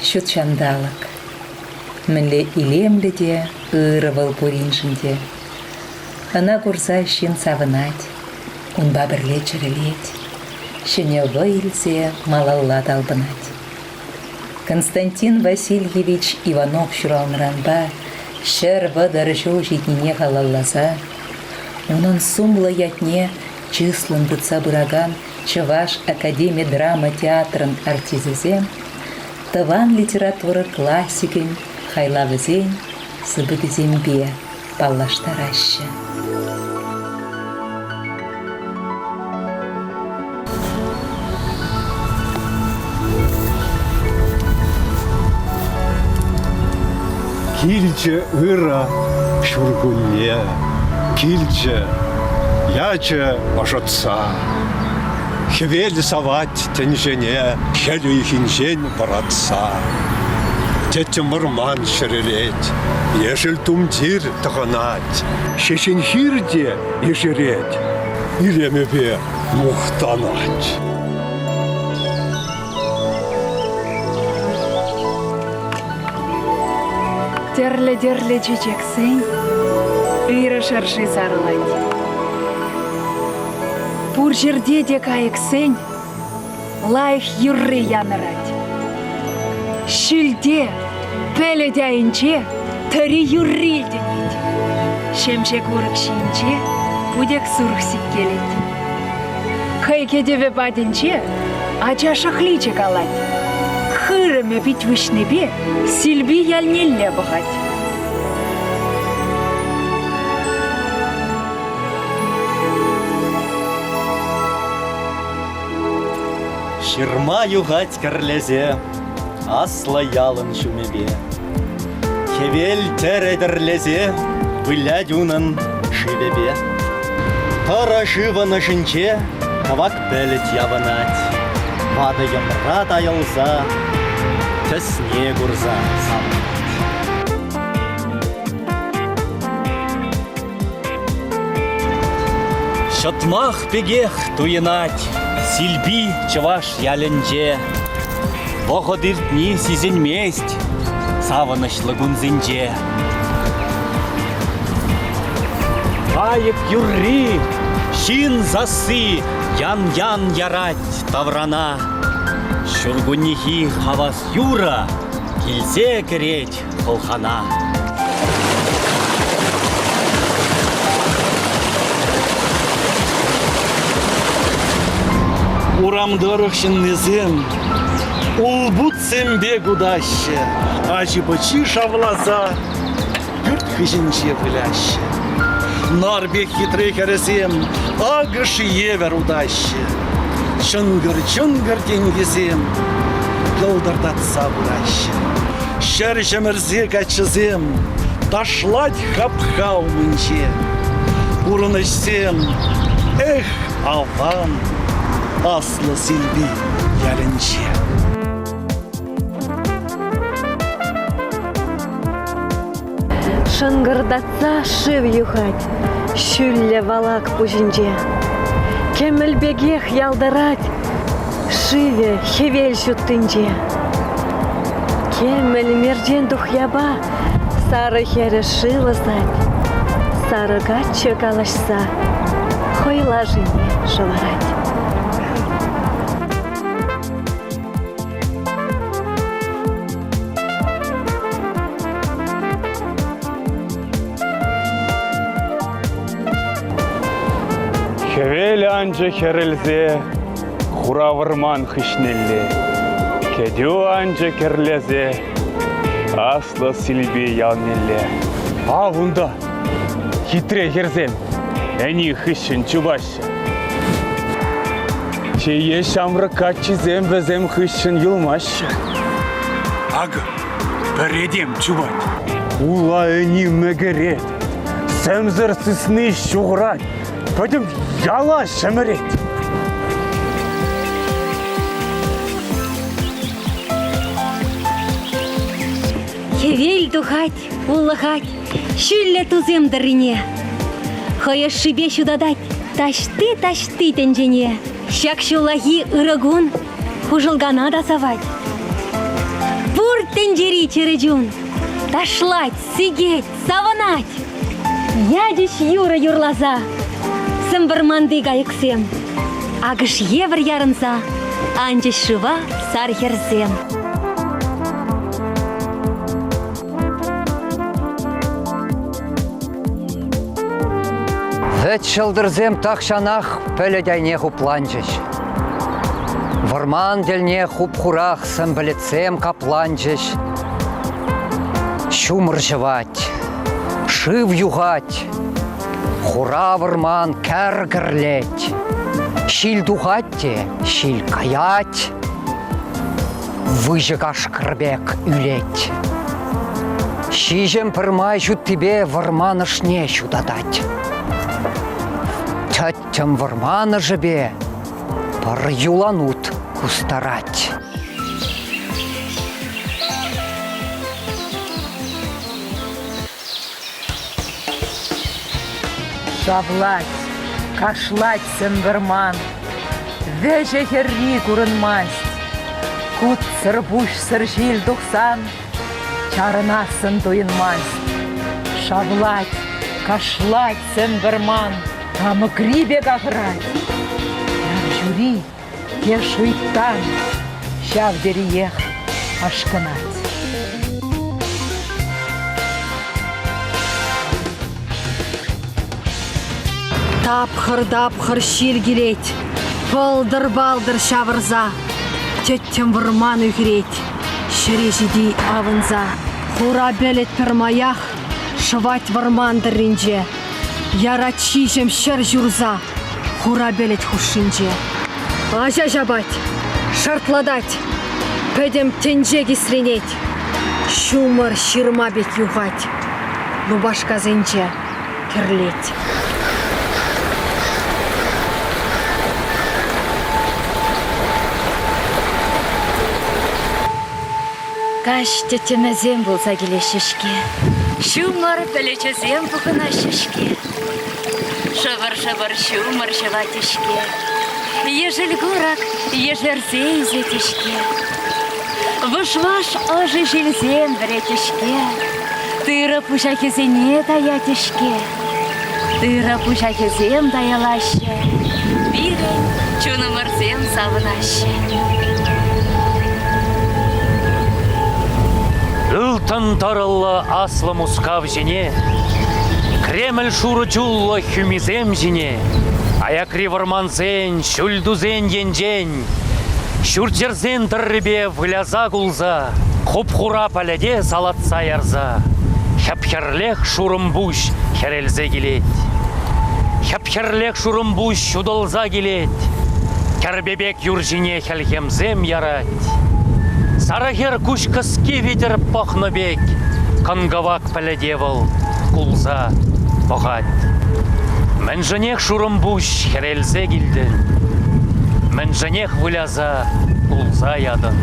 Ҫут ҫанталӑк. Мӗнле илемлӗ те ырӑ вӑл пуриншӗн те. Ӑна курса ҫын савӑнать, унпа пӗрле чӗрӗлет, ҫӗнӗ вӑй илсе малалла талпӑнать. Константин Васильевич Иванов ҫуралнӑранпа 130 ҫул ҫитнине халалласа унӑн сумлӑ ятне чыслӑн тытса пыракан Чӑваш академи драма театрӗн артисчӗсем тӑван литература классикӗн хайлавӗсен сыпӑкӗсемпе паллаштараҫҫӗ. Килчӗ ырӑ ҫуркунне, килчӗ, ячӗ ӑшӑтса. Хӗвел савать тӗнчене хӗл ыйхинчен вӑратса. Тӗттӗм вӑрман чӗрӗлет, ешӗл тумтир тӑхӑнать. Ҫеҫен хир те ешерет, илемӗпе мухтанать. Тӗрлӗ-тӗрлӗ чечексен ырӑ шӑрши сарӑлать. Пур ҫӗрте те кайӑксен лайӑх юрри янӑрать. Ҫӳлте, пӗлӗт айӗнче тӑри юрри илтӗнет. Ҫемҫе курӑк ҫинче путек сурӑх сиккелет. Хӑй кӗтӗвӗ патӗнче ача шӑхличӗ калать. Хырӑмӗ пит выҫнипе Силпи ялнелле пӑхать. Ҫырма юхать кӗрлесе аслӑ ялӑн ҫумӗпе. Хӗвел тӗрӗ тӗрлесе вылять унӑн шывӗпе. Тӑрӑ шывӑн ӑшӗнче кӑвак пӗлӗт явӑнать. Ватӑ йӑмра тайӑлса тӗсне курса савӑнать. Ҫӑтмах пекех туйӑнать Силпи чӑваш ялӗнче. Вӑхӑт иртни сисӗнмест савӑнӑҫлӑ кунсенче. Кайӑк юрри, ҫын сасси ян-ян ярать таврана. Ҫуркуннехи хавас юрӑ килсе кӗрет хӑлхана. Урам тӑрӑх ҫыннисем улпутсем пек утаҫҫӗ, ачи-пӑчи шавласа пӳрт хыҫӗнче выляҫҫӗ. Нар пек хитре хӗрӗсем акӑш евӗр утаҫҫӗ. Чӑнкӑр-чӑнкӑр тенкӗсем йӑлтӑртатса пыраҫҫӗ. Ҫӗр ҫӗмӗрсе каччӑсем ташлать хапха умӗнче. Пурӑнӑҫсем, эх, аван, Аслӑ Силпи ялӗнче. Шӑнкӑртатса шыв юхать ҫӳллӗ валак пуҫӗнче. Кӗмӗл пекех ялтӑрать шывӗ хӗвел ҫуттинче. Кӗмӗл мерчен тухьяпа сарӑ хӗрӗ шыв ӑсать, сарӑ каччӑ калаҫса хӑй лашине шӑварать. Хӗвел анчӗ хӗрӗлсе хура вӑрман хыҫнелле. Кӗтӳ анчӗ кӗрлесе аслӑ Силпи ялнелле. Ав унта хитре хӗрсем ӗни хыҫҫӑн чупаҫҫӗ. Чее ҫамрӑк каччисем вӗсем хыҫҫӑн юлмаҫҫӗ. Акӑ пӗр этем чупать. Ула ӗни мӗкӗрет, сӗмсӗр сысни ҫухӑрать, пӗтӗм яла ҫӗмӗрет. Хӗвел тухать, улӑхать ҫӳллӗ тусем тӑррине. Хӑй ӑшшипе ҫутатать таҫти-таҫти тӗнчене. Ҫак ҫуллахи ырӑ кун хушӑлкана та савать. Пурте. тӗнчери чӗрӗ чун ташлать, сикет, савӑнать. Ячӗҫ юрӑ юрласа сӗм вӑрманти кайӑксем. Акӑш евӗр ярӑнса анчӗҫ шыва сар хӗрсем. Вӗт ҫӑлтӑрсем тахҫанах пӗлӗт айне хупланчӗҫ. Вӑрман тӗлне хуп-хурах сӗм пӗлӗтсем капланчӗҫ. Ҫумӑр ҫӑвать, шыв юхать, хура вӑрман кӗр кӗрлет. Ҫил тухать те ҫил каять, выҫӑ кашкӑр пек ӳлет. Ҫиҫӗм пӗрмай ҫуттипе вӑрман ӑшне ҫутатать. Тӗттӗм вӑрман ӑшӗпе пӗр юланут кустарать. Шавлать, кашлать сӗм вӑрман, вӗҫӗ-хӗрри курӑнмасть. Кутсӑр-пуҫсӑр ҫил тухсан чарӑнассӑн туйӑнмасть. Шавлать, кашлать сӗм вӑрман, тамӑкри пек ахӑрать. Арҫури те шуйттан ҫав териех ашкӑнать. Тапхӑр-тапхӑр ҫил килет, пӑлтӑр-палтӑр ҫавӑрса, тӗттӗм вӑрман ӳхӗрет, ҫӗре ҫити авӑнса. Хура пӗлӗт пӗрмаях шӑвать вӑрман тӑрринче. Ярать ҫиҫӗм ҫӗр ҫурса хура пӗлӗт хушшинче. Аҫа ҫапать, шартлатать, пӗтӗм тӗнче кисренет. Ҫумӑр ҫырма пек юхать, лупашкасенче кӗрлет. Каҫ тӗттӗмӗсем пулса килеҫҫӗ-ҫке, ҫумӑр пӗлӗчӗсем пухӑнаҫҫӗ-ҫке. Шӑпӑр-шӑпӑр ҫумӑр ҫӑвать-ҫке, ешӗл курӑк ешерсе ӳсет-ҫке. Вӑш-ваш ӑшӑ ҫилсем вӗрет-ҫке, тырӑ пучахӗсене таять-ҫке. Тырӑ пучахӗсем таялаҫҫӗ, пирӗн чунӑмӑрсем савӑнаҫҫӗ. Ылтӑн тӑрӑллӑ аслӑ Мускав ҫине, Кремль шурӑ чуллӑ хӳмисем ҫине, аякри вӑрмансен, ҫӳлтусен енчен ҫурт-йӗрсен тӑррипе выляса-кулса, хуп-хура пӗлӗте салатса ярса, хӗп-хӗрлех шурӑмпуҫ хӗрелсе килет. Хӗп-хӗрлех шурӑмпуҫ ҫутӑлса килет. Кӗрпе пек юр ҫине хӗлхемсем ярать. Сарӑ хӗр куҫ кӗски витӗр пӑхнӑ пек кӑн-кӑвак пӗлӗте вӑл кулса пӑхать. Мӗншӗнех шурӑмпуҫ хӗрелсе килтӗн? Мӗншӗнех выляса кулса ятӑн?